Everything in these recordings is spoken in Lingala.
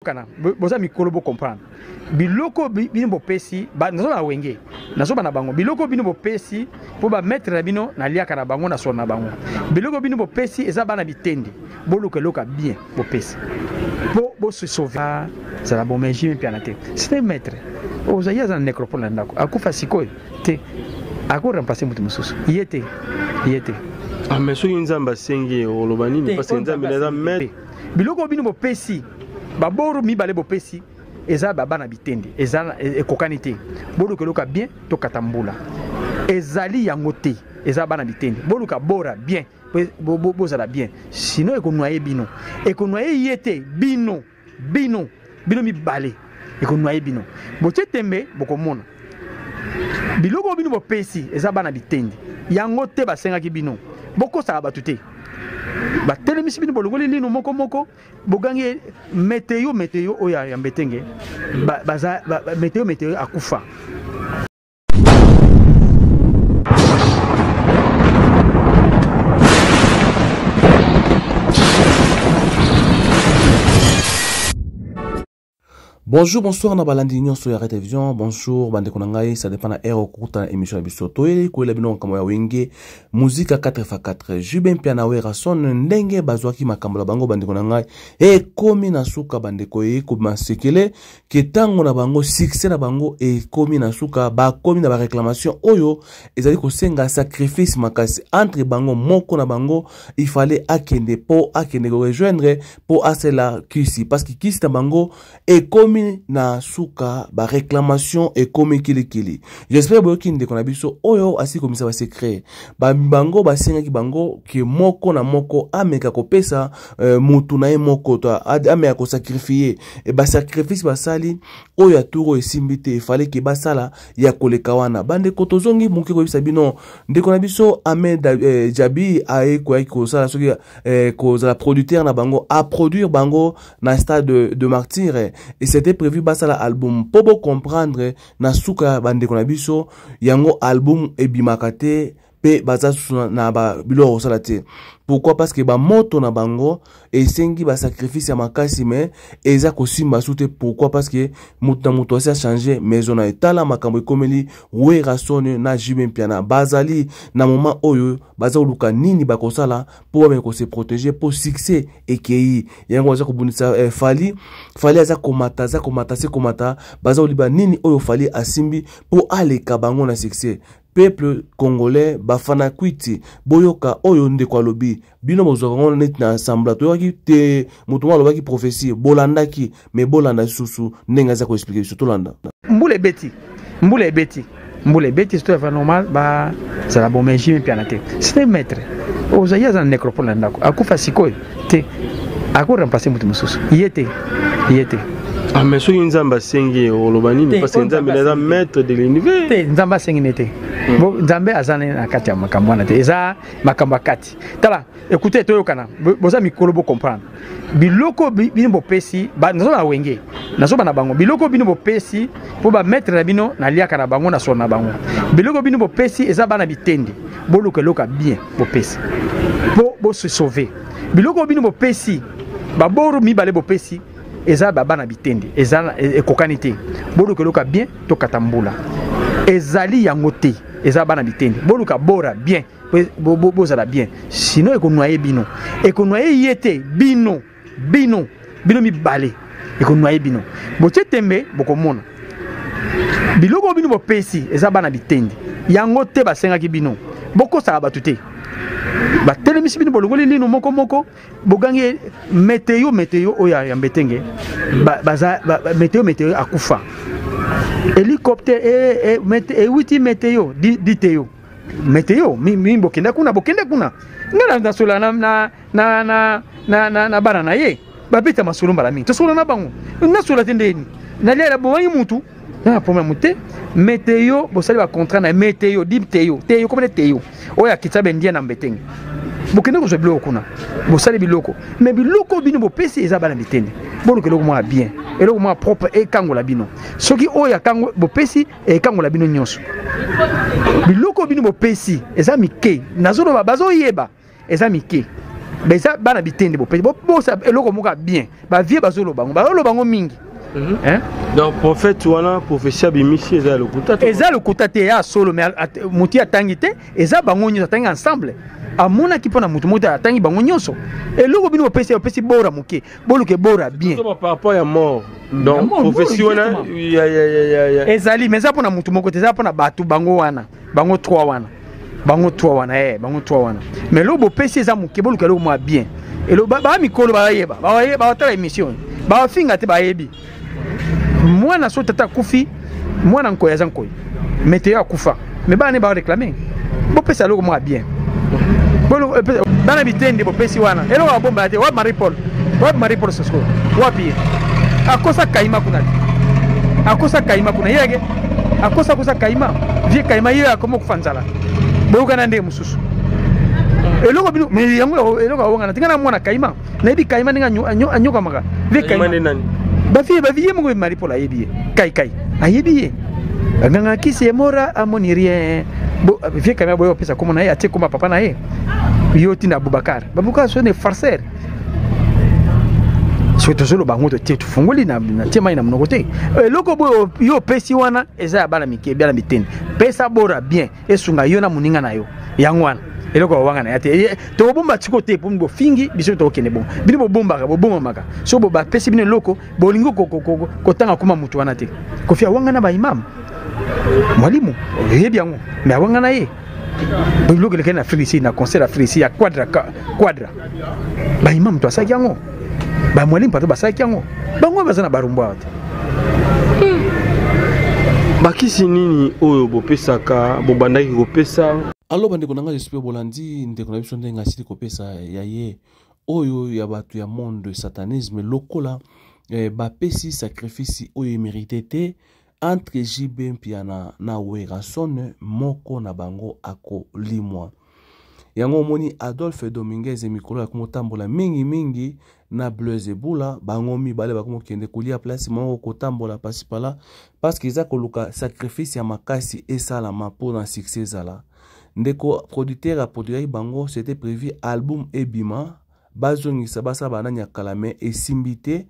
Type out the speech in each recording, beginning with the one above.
Kana boza mikolo bo comprendre biloko bino bopesi nazo na wenge nazo bana bango biloko bino bopesi mpo ba maître na bino naliaka na bango na solo na bango biloko bino bopesi eza bana bitende boluka eloko ya bien bopesi mpo bose sauve zala bon mais jimi mpiana te c'est un maître ozali aza na nécropole na ndako akufa sikoyo te ako remplacer moto mosusu ye te ye te. Ah, mais soki nzambe asengi oloba nini parce que nzambe aza maître. Biloko bino bopesi baboro mibale bopesi eza babana bitende eza ekokani te boluka eloko ya bien tokata mbula ezali yango te eza bana bitende boluka bora bien bozala bien sinon ekonoye bino ekonoye ye te bino bino bino mibale ekonoye bino botie tembe bokomona biloko bino bopesi eza bana bitendi yango te basengaki bino bokosaka bato te batelemisi bino bolongoli lino moko moko bogangi meteo meteo oyo ya mbetenge baza meteo meteo akufa. Bonjour, bonsoir na balandi nyonso ya Red Vision. Bonjour bandeko na ngai, ça dépend na heure okuta na émission na biso. Toyeli koyela bino makambo ya Wenge Musica 4x4. JB Mpiana Werrason ndenge bazwaki makambo na bango bandeko na ngai ekomi na suka bandeko ekobima sekele ke ntango na bango succès na bango ekomi na suka bakomi na baréclamation oyo ezali kosenga sacrifice makasi entre bango moko na bango il fallait akende mpo akende korejoindre mpo asala kisi parce que kisi na bango ekomi na suka baréclamation ekomi kilikili j'espère boyoki ndeko na biso oyo asili komisa basecret bango basengaki bango ke moko na moko ameka kopesa euh, mutu na ye moko to ameka kosakrifie e basacrifice basali oyo ya tour oyo esimbi te efale ke basala ya koleka wana bandeko tozongi moke koyebisa bino ndeko na biso ahmed eh, jabi aye koyaki kosala soki eh, kozala producteur na bango aproduire bango na stade de, de martyr et c'était prévu basala album mpo bocomprendre na suka bandeko na biso yango album ebimaka te mpe baza susu na ba biloko kosala te pourquoi parce que bamoto na bango esengi basacrifice ya makasi me eza kosimba su te pourquoi parce que moto na moto asi achange maison na ye tala makambo ekomeli werrason na jb mpiana bazali na moment oyo baza koluka nini bakosala mpo bameka kose protéger mpo succès ekei yango baza kobundisa eh, fali fali aza komata aza komata se komata baza koliba nini oyo fali asimbi mpo aleka bango na succès peuple congolais bafana kwiti boyoka oyo ndeko alobi bino bozwaka ngo neti na sembla toyokaki te moto moko alobaki prophetie bolandaki me bolanda lisusu ndenge aza koexplike biso tolanda mbula ebeti mbula ebeti mbula ebeti surtout ya normal bazala bon mais jimi mpiana te c'est un maître ozali aza na nécropole na ndako akufa sikoyo te ako remplacer moto mosusu ye te ye te. Ah, mais soki nzambe asengi oloba nini parce que nzambe aza maître de l'univers te nzambe asengi ne te hmm. nzambe aza na kati ya makambo wana te eza makambo ya kati tala écoutez toyokana boza mikolo bo comprendre biloko bino bopesi nazo na wenge nazo bana bango biloko bino bopesi mpo ba maître na bino naliaka na bango na solo na bango biloko bino bopesi eza bana bitende boluka eloko ya bien bopesi mpo bose sauver biloko bino bopesi baboro mibale bopesi eza babana bitende eza ekokani te boluka eloko ya bien tokata mbula ezali yango te eza bana bitende boluka bora bien bozala bien sinon ekonoye bino ekonoye ye te bino bino bino mibale ekonoye bino botie tembe bokomona biloko bino bopesi eza bana bitendi yango te basengaki bino bokosaka bato te batelemisi bino bolongoli lino moko moko bogangi meteo meteo oyo ya mbetenge baza meteo meteo akufa hélicoptère ewuti e, meteo di teo meteo mi bokenda kuna bokende kuna ngai nasola na, na, na, na, na, na, na bana na ye babeta masolo mbala mingi tosola na bango nasola te ndeni nalia nabomaki mutu na problème te meteo bosali bacontrat na meteo di teyo teyo komene teyo oyo akitisa bendia na mbetenge bokende kozwa biloko kuna bosali biloko me biloko bino bopesi eza bana bitende boluka eloko mwa bien eloko mwa propre ekangola bino soki oyo akango bopesi ekangola bino nyonso biloko bino bopesi eza mike nazoloba bazoyeba eza mike. Eza bana bitende bopesi bosa eloko moko ya bien. Ba vieux bazoloba ngo, bazoloba ngo mingi. Hein? Donc prophète wana, prophétie abimisi eza ya lokuta te? Eza lokuta te, ya solo, mais motu atangi te. Eza bango nyonso atangi ensemble, amonaki mpo na motu moko te, atangi bango nyonso. Eloko bino bopesi, opesi bora moke, boluka ebora bien. Par rapport ya mort, donc prophétie wana ya Ezali, mais eza mpo na motu moko te, eza mpo na bato bango wana, bango trois wana, bango trois wana, bango trois wana. Mais eloko bopesi eza moke, boluka eloko mwa bien. Elo ba mikolo bayeba, batala émission, bafinga te, bayebi mwana so tata akufi, mwana nkoyi aza nkoyi, mais te akufa, mais bana ne baréclame. Bopesa eloko mwa bien. Bana bitende bopesi wana eloko ya bomba te. Wapi Marie Paul? Wapi Marie Paul Sosco? Wapi ye? Akosa kaima kuna te, akosa kaima kuna ye yake, akosa kosa kaima, vieux kaima ye akoma kufa nzala. Boyokana ndenge mosusu eloko bino, mais yango eloko awangana tinga na mwana kaima, nayebi kaima ndenge anyokamaka, vieux kaima. Bavieux, bavieux moko, Marie Paul ayebi ye, kai kai ayebi ye, nganga kisi emora amoni rien. Vieux kaima boyo opesa kombo na ye, atie kombo papa na ye, yo tinda Abubakar. Babubakar so ne farceur. Soki tozoloba yango totie, tofungoli na tie mai na monoko te. Eloko boyo yo opesi wana eza ya bana mike, bana mitende. Pesa bora bien, esunga yo na moninga na yo. Yango wana eloko ya wanga na ya te. Tokobomba tiko te mpo bofingi biso, tokokende bongo. Bino bobombaka, bobombamaka. Soki bapesi bino eloko, bolingi kotanga kuma motu wana te. Kofi awanga na baimam, mwalimu oyebi yango, mais awanga na ye biloko elekaki na Afrique ici, na concert Afrique ici ya Quadra, Quadra, baimam to asalaki yango, bamwalimu pato basalaki yango, bango baza na barumbu awa te. Bakisi nini oyo bopesaka, bobandaki kopesa? Alo bandeko na ngai, j'espère bolandi ndeko na biso ndenge asili kopesa ya ye oyo ya bato ya monde satanisme lokola bapesi sacrifice oyo emérité te entre JB Mpiana na Werrason, moko na bango akolimwa. Yango omoni Adolphe Dominguez mikolo ya komotambola mingimingi na Blaise Ebula, bango mibale bakomokende kolia place moko, kotambola pasipala, parce que eza koluka sacrifice ya makasi esalama mpona succès ezala. Ndeko producteur aproduiraki bango, c'était prévu album ebima, bazongisa basala banani ya kala, mais esimbi te.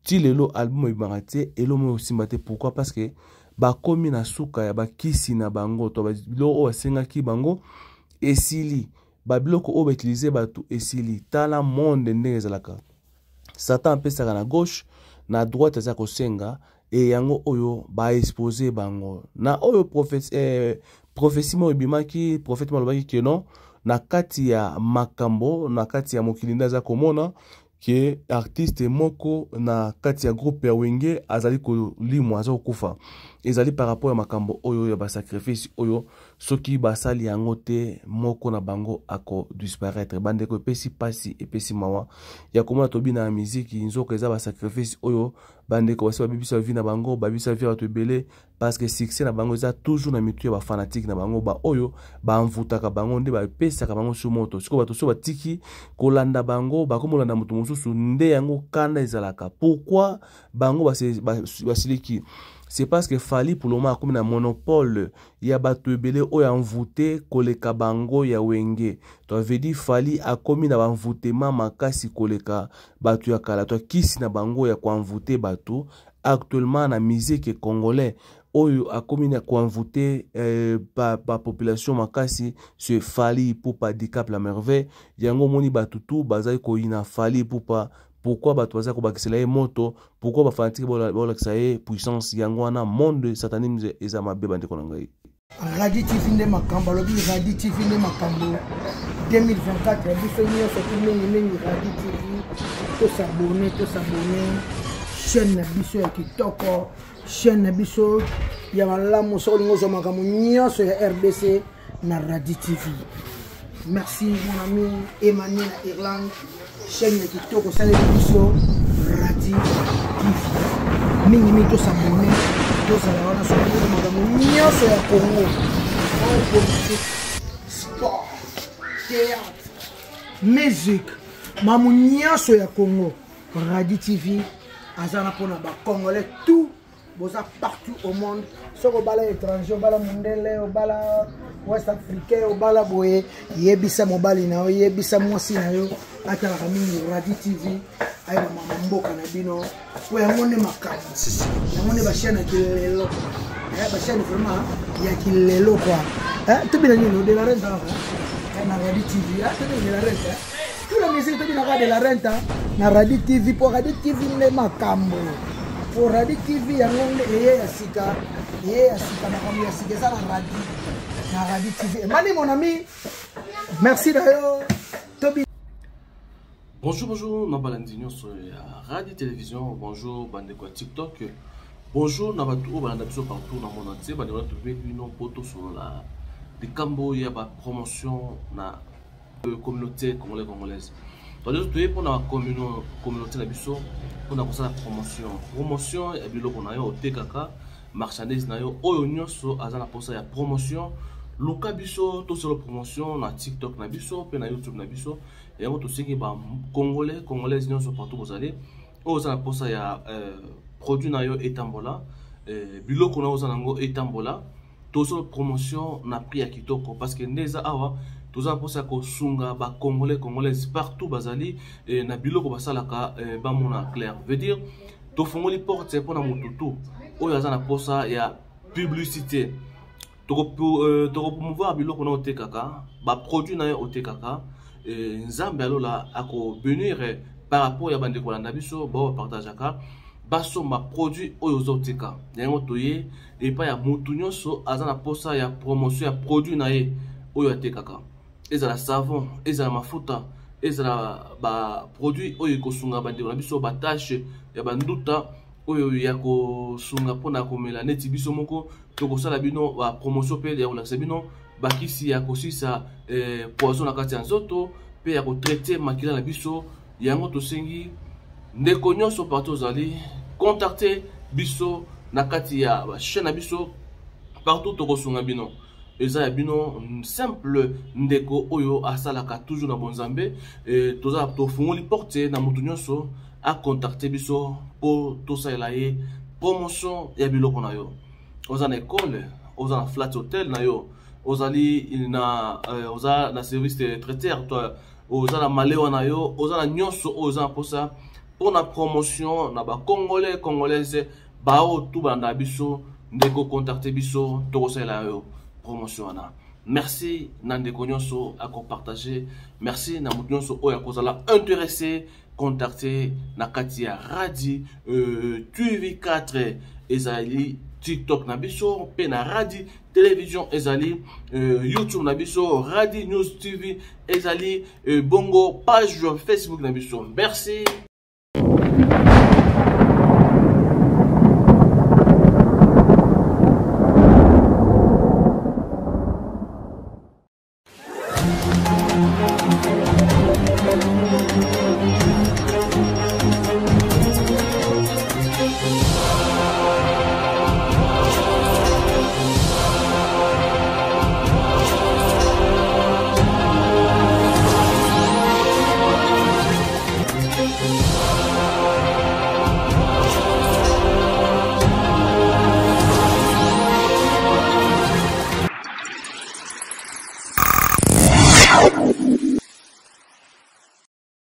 Ti lelo album ebimaka te, elo moko esimba te. Pourquoi? Parce que bakomi na suka ya bakisi na bango to biloko oyo basengaki bango esili, babiloko oyo bautilize bato esili. Tala monde ndenge ezalaka, Satan apesaka na gauche, na droite aza kosenga. E yango oyo baexpose bango na oyo prophétie moko ebimaki, prophète moko alobaki ke non, na kati ya makambo na kati ya mokili nde aza komona ke artiste moko na kati ya groupe ya Wenge azali kolimwa, aza kokufa. Ezali par rapport ya makambo oyo ya basacrifice oyo, soki basali yango te, moko na bango akodisparaître. Bandeko, epesi mpasi, epesi mawa ya komona tobina ya miziki, nzoka eza basacrifice oyo bandeko basi babebisa vie na bango, babebisa vie ya bato ebele, parce que succès na bango eza toujours na mitu ya bafanatike na bango, baoyo bamvutaka bango nde bapesaka bango su moto. Sikoyo bato so batiki kolanda bango, bakomolanda moto mosusu, nde yango kanda ezalaka. Pourquoi bango basiliki? C'est parce que Fally pour le moment akomi na monopole ya bato ebele oyo envoûté koleka bango ya Wenge. To veut dire Fally akomi na banvoûtement makasi koleka bato ya kala, to kisi na bango ya koenvoûter bato. Actuellement na musique congolais, oyo akomi na koenvoûter bapopulation ba makasi, c'est Fally Ipupa Dicap la Merveille. Yango omoni bato tu bazali koyina Fally Ipupa. Pourquoi bato baza kobakisela ye moto? Pourquoi bafanatike bolakisa ye puissance? Yango wana monde satanisme eza mabe, bandeko na ngai. Radi TV nde makambo, alobi Radi TV nde makambo 2024. Biso nyonso tu, mingimingi Radi TV, tos'abonner, tos'abonner chaîne na biso ya kitoko, chaîne na biso ya malamu. Soki olingi ozwa makambo nyonso ya RDC na Radi TV. Merci mon ami Emmanuel na Irlande, chaîne ya kitoko osaleli biso Radi TV. Mingimingi tos'abonner, tozala wana soki makambo nyonso ya Congo, politique, sport, théâtre, musique, makambo nyonso ya Congo, Radi TV aza na mpona bacongolais tout. Boza partout au monde, soki obala étranger, obala mondele, obala Ouest africain, obala boye, yebisa mobali na yo, yebisa mwasi na yo atalaka mingi Radi TV, ayeba mama mboka na bino, po yango nde makambo, yango nde bachaine ya kilelo, bachaine vraiment ya kilelo quoi. Tobina nini de la renta na Radi TV, tobina de la renta, tout la musique tobinaka de la renta na Radi TV, po Radi TV nde makambo, po Radi TV yango nde eye ya sika, eye ya sika, makambo ya sika eza na Radi, na Radi TV. Emani mon ami, merci d'ailleurs. Tobi. Bonjour, bonjour, na balandi nyonso ya Radio Télévision, bonjour bandeko ya TikTok, bonjour na bato oyo balanda biso partout na monde entier, bandeko na tobengi bino mpo tosolola likambo ya ba promotion na communauté congolais congolaise. Donc toye mpona communauté na biso mpona kosala promotion, promotion ya biloko na yo otekaka, marchandise na yo, oyo nyonso aza na posa ya promotion, luka biso tosala promotion na TikTok na biso mpe na YouTube na biso. Yango tosengi ba congolais congolaise nyonso partout bozali, oyo oza na posa ya produit na yo etambola, biloko na yo oza nango etambola, tosala promotion na prix ya kitoko, parce que nde eza awa toza na mposa ya kosunga ba congolais congolaise partout bazali, na biloko basalaka, bamona clair. Veut dire tofongoli porte mpona motu tu oyo aza na posa ya publicité, tokopromouvoir biloko na otekaka, baproduit na yo otekaka, Nzambe alola akobénir par rapport ya bandeko balanda biso, bao bapartageaka, basomba produit oyo ozoteka. Yango toye epai ya motu nyonso aza na posa ya promotion ya produit na ye oyo atekaka, ezala savon, ezala mafuta, ezala baproduit oyo ekosunga bandeko na biso, batache ya banduta oyo ya kosunga mpona komela. Neti biso moko tokosala bino bapromotion mpe ya kolakisa bino bakisi ya kosisa poison na kati ya nzoto mpe ya kotraite makila na biso. Yango tosengi ndeko nyonso partout ozali, contacte biso na kati ya bachaîne na biso partout, tokosunga bino. Eza ya bino simple ndeko oyo asalaka toujours na bonzambe. Toza tofungoli porte na motu nyonso acontacte biso mpo tosalela ye promotion ya biloko na yo. Oza na école, oza na flat hotel na yo, ozali na oza na service de traiteur, to oza na malewa na yo, oza na nyonso oyo oza na mposa mpona promotion na bacongolais congolaise bao tu balanda biso, ndeko contacte biso, tokosalela yo promotion wana. Merci na ndeko nyonso akopartage, merci na moto nyonso oyo akozala intéressé, contacte na kati ya Radi TV4, ezali TikTok na biso, mpe na Radi Télévision ezali YouTube na biso, Radi News TV ezali bongo page Facebook na biso. Merci.